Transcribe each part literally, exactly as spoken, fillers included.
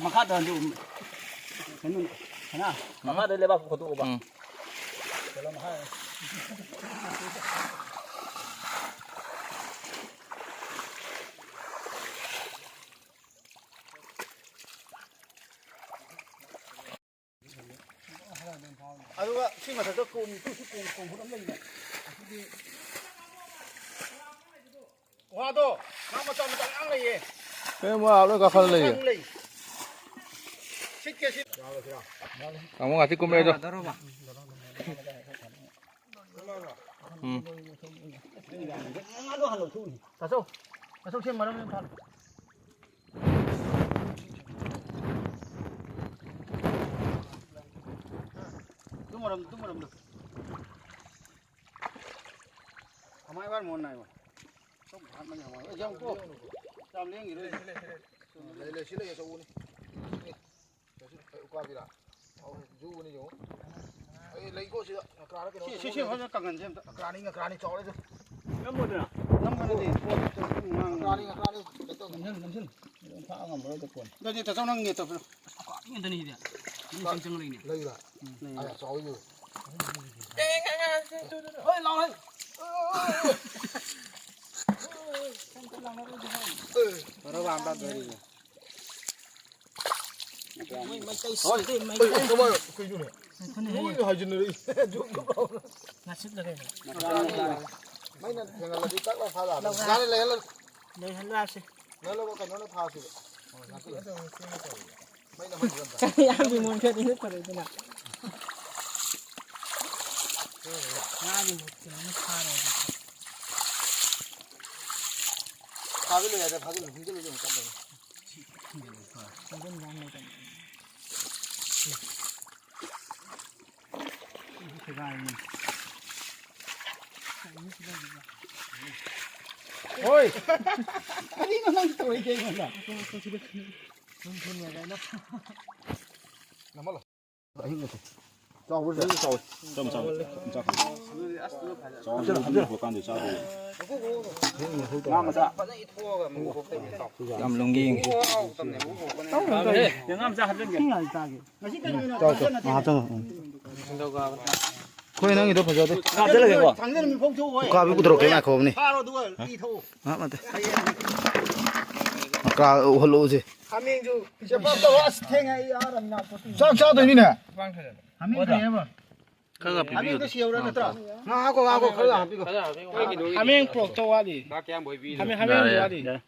ꯃꯈꯥꯗ ꯍꯟꯗꯣꯛꯎ꯫ ꯀꯩꯅꯣ, ꯁꯅꯥ, ꯃꯈꯥꯗ ꯂꯩꯕꯥꯛ ꯈꯣꯠꯇꯣꯛꯑꯣꯕ꯫ ꯎꯝ꯫ ꯑꯗꯨꯒ ꯁꯤ ꯃꯊꯛꯇ ꯀꯣꯝ, ꯁꯤ ꯀꯣꯝ, ꯀꯣꯝ ꯐꯨꯠ ꯑꯃ ꯂꯩꯅꯦ꯫ ꯋꯥꯗꯣ, ꯉꯥ ꯃꯆꯥ ꯃꯆꯥ ꯃꯌꯥꯝ ꯂꯩꯌꯦ꯫ ꯀꯩꯅꯣ, ꯋꯥ ꯂꯣꯏ ꯀꯥꯈꯠꯂ ꯂꯩꯌꯦ꯫ ꯁꯤ ꯃꯆꯥ ꯂꯩ꯫ ꯁꯤꯠꯀꯦ, ꯁꯤꯠ꯫ ꯇꯥꯃꯣ, ꯉꯥꯆꯤꯛ ꯀꯨꯝꯃꯦ ꯑꯗꯣ꯫ ꯎꯝ꯫ ꯉꯥꯗꯣ ꯍꯥꯟꯅ ꯂꯧꯊꯣꯛꯎꯅꯤ꯫ ꯇꯥꯆꯧ, ꯇꯥꯆꯧ, ꯁꯤ ꯃꯔꯝ ꯑꯃ ꯐꯥꯔꯣ꯫ ꯑꯗꯨ ꯃꯔꯝ, ꯑꯗꯨ ꯃꯔꯝꯗꯣ꯫ ꯍꯃꯥꯏ ꯕꯥꯔ ꯃꯣꯟ ꯅꯥꯏꯕ꯫ ꯆꯧ ꯍꯥꯠꯃꯅꯤ ꯍꯃꯥꯏ꯫ ꯑꯦ, ꯌꯥꯝ ꯀꯣ꯫ ꯌꯥꯝ ꯂꯦꯡꯈꯤꯔꯣꯏ꯫ ꯂꯩ, ꯂꯩ, ꯁꯤ ꯂꯩ, ꯑꯆꯧꯕꯅꯤ꯫ ꯁꯤ, ꯁꯤ, ꯑꯩ ꯎꯀꯥꯕꯤꯔꯥ? ꯑꯧ, ꯖꯨꯕꯅꯤ ꯌꯦꯡꯉꯣ꯫ ꯑꯩ ꯂꯩꯀꯣ ꯁꯤꯗ꯫ ꯉꯀ꯭ꯔꯥꯔ ꯀꯩꯅꯣ ꯁꯤ, ꯁꯤ, ꯁꯤ ꯑꯆꯧꯕ ꯐꯖꯅ ꯀꯪꯍꯟꯁꯦ ꯑꯝꯇ꯫ ꯉꯀ꯭ꯔꯥꯅꯤ, ꯉꯀ꯭ꯔꯥꯅꯤ, ꯆꯥꯎꯔꯦ ꯑꯗꯨ꯫ ꯅꯝꯃꯣꯗꯅ꯫ ꯅꯝꯕꯅꯗꯤ ꯄꯣꯠꯇꯣ ꯉꯥꯡ-, ꯉꯀ꯭ꯔꯥꯅꯤ, ꯉꯀ꯭ꯔꯥꯅꯤ꯫ ꯀꯩꯅꯣ ꯇꯧ꯫ ꯅꯝꯁꯤꯜꯂꯨ, ꯅꯝꯁꯤꯜꯂꯨ꯫ ꯑꯗꯨꯝ ꯐꯥ ꯉꯝꯃꯔꯣꯏꯗ ꯀꯣꯟ꯫ ꯑꯗꯨꯗꯤ ꯇꯥꯆꯧ ꯅꯪ ꯅꯦꯠ ꯇꯧꯕꯤꯔꯣ꯫ ꯑꯁ, ꯉꯀ꯭ꯔꯥꯅꯤ ꯉꯥꯛꯇꯅꯤ ꯁꯤꯗꯤ꯫ ꯑꯗꯨꯝ ꯆꯪ ꯆꯪ ꯂꯩꯅꯦ꯫ ꯂꯩꯕ꯭ꯔꯥ? ꯎꯝ꯫ ꯑꯥ, ꯆꯥꯎꯋꯤ ꯑꯗꯨ꯫ ꯍꯣꯏ, ꯂꯥꯎ, ꯍꯩ꯫ ꯃꯔꯨ ꯌꯥꯝ ꯇꯥꯗꯣꯔꯤꯅꯦ꯫ ꯃꯣꯏ ꯃꯩꯇꯩ ꯍꯣꯏ꯫ ꯁꯤꯗꯤ ꯑꯩ, ꯃꯩꯇꯩ꯫ ꯑꯩ, ꯀꯃꯥꯏ, ꯀꯩꯅꯣꯅꯦ? ꯉꯥꯏꯈꯣꯅꯦ, ꯍꯦ꯫ ꯃꯣꯏꯅ ꯍꯥꯏꯖꯤꯟꯅꯔꯛꯏ꯫ ꯖꯨꯝ, ꯖꯨꯝ ꯂꯥꯎꯅ꯫ ꯉꯥꯆꯤꯛꯂ ꯀꯩꯅꯣ? ꯃꯩꯅ ꯊꯦꯡꯍꯜꯂꯗꯤ ꯇꯛ ꯂꯥꯎ ꯐꯥ ꯇꯥꯕꯅꯤ꯫ ꯂꯧꯔꯦ꯫ ꯌꯥꯔꯦ, ꯂꯩꯍꯜꯂꯣ꯫ ꯂꯩꯍꯜꯂꯣ ꯍꯥꯏꯁꯦ꯫ ꯂꯩꯍꯜꯂꯣ, ꯀꯩꯅꯣꯅ ꯐꯥꯁꯤꯕ꯫ ꯃꯩꯅ ꯃꯩ ꯌꯥꯝ ꯃꯣꯟ ꯈꯔꯗꯤ ꯍꯦꯛ ꯐꯔꯣꯏꯗꯅ꯫ ꯉꯥꯒꯤ ꯃꯍꯨꯠꯇ ꯀꯩꯅꯣꯅ ꯐꯥꯔꯦ ꯑꯗꯨꯗꯤ꯫ ꯐꯥꯖꯤꯜꯂꯨ ꯌꯥꯗ꯭ꯔꯥ? ꯐꯥꯖꯤꯜꯂꯨ, ꯍꯨꯝꯖꯤꯜꯂꯨ ꯀꯩꯅꯣ ꯇꯞꯅ꯫ ꯍꯨꯝꯖꯤꯟꯕ ꯌꯥꯝ ꯂꯩꯇꯕꯅꯤ꯫ ꯍꯣꯏ! ꯀꯔꯤꯅꯣ ꯅꯪ ꯇꯧꯔꯤꯁꯦ ꯑꯩꯉꯣꯟꯗ? ꯅꯝꯍꯜꯂꯣ꯫ ꯑꯍꯤꯡ ꯅꯠꯇꯦ꯫ ꯆꯥꯎꯕ꯭ꯔꯥ, ꯁꯦ? ꯆꯥꯎꯋꯤ꯫ ꯆꯥꯎ, ꯆꯥꯎ, ꯆꯥꯎ, ꯆꯥꯎ꯫ ꯆꯥꯎ, ꯍꯧꯖꯤꯛ ꯍꯧꯔꯀꯥꯟꯗ ꯆꯥꯗꯣꯏꯅꯦ꯫ ꯉꯥ ꯃꯆꯥ꯫ ꯌꯥꯝ ꯂꯨꯝꯒꯤ ꯌꯦꯡꯒꯦ꯫ ꯉꯥ ꯃꯆꯥ ꯍꯥꯞꯆꯤꯟꯒꯦ꯫ ꯆꯥꯎ, ꯆꯥꯎ꯫ ꯉꯥ ꯍꯥꯞꯆꯤꯜꯂꯣ꯫ ꯎꯝ꯫ ꯑꯩꯈꯣꯏ ꯅꯪꯒꯤꯗꯣ ꯐꯖꯗꯦ꯫ ꯉꯥ ꯍꯥꯞꯆꯤꯜꯂꯒꯦꯀꯣ꯫ ꯎꯀꯥꯕꯤ ꯄꯨꯊꯣꯔꯛꯀꯦ ꯉꯥꯏꯈꯣ ꯑꯃꯅꯤ꯫ ꯉꯥꯏꯍꯥꯛ ꯅꯠꯇꯦ꯫ ꯃꯀꯥ ꯎꯍꯜꯂꯛꯎꯁꯦ꯫ ꯆꯥꯛ ꯆꯥꯗꯣꯏꯅꯤꯅꯦ꯫ ꯈꯔ ꯈꯔ ꯄꯤꯕꯤꯌꯨ꯫ ꯉꯥ ꯍꯥꯞꯈꯣ, ꯉꯥ ꯍꯥꯞꯈꯣ, ꯈꯔ ꯍꯥꯞꯄꯤꯈꯣ꯫ ꯍꯥꯃꯦꯡ ꯄꯨꯔꯛꯇꯧ ꯋꯥꯠꯂꯤ꯫ ꯍꯥꯃꯦꯡ, ꯍꯥꯃꯦꯡ ꯌꯥꯔꯦ, ꯋꯥꯠꯂꯤ꯫ ꯌꯥꯔꯦ꯫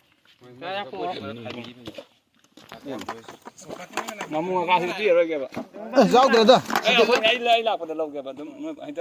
ꯉꯥꯃꯨ ꯉꯥꯀꯥꯁꯤꯗꯤ ꯄꯤꯔꯔꯣꯏꯒꯦꯕ꯫ ꯑꯦ, ꯌꯥꯎꯗ꯭ꯔꯦꯗ꯫ ꯑꯩ, ꯑꯩꯈꯣꯏ, ꯑꯩ, ꯑꯩ ꯂꯥꯛꯄꯗ ꯂꯧꯒꯦꯕ ꯑꯗꯨꯝ꯫ ꯅꯣꯏ ꯍꯦꯛꯇ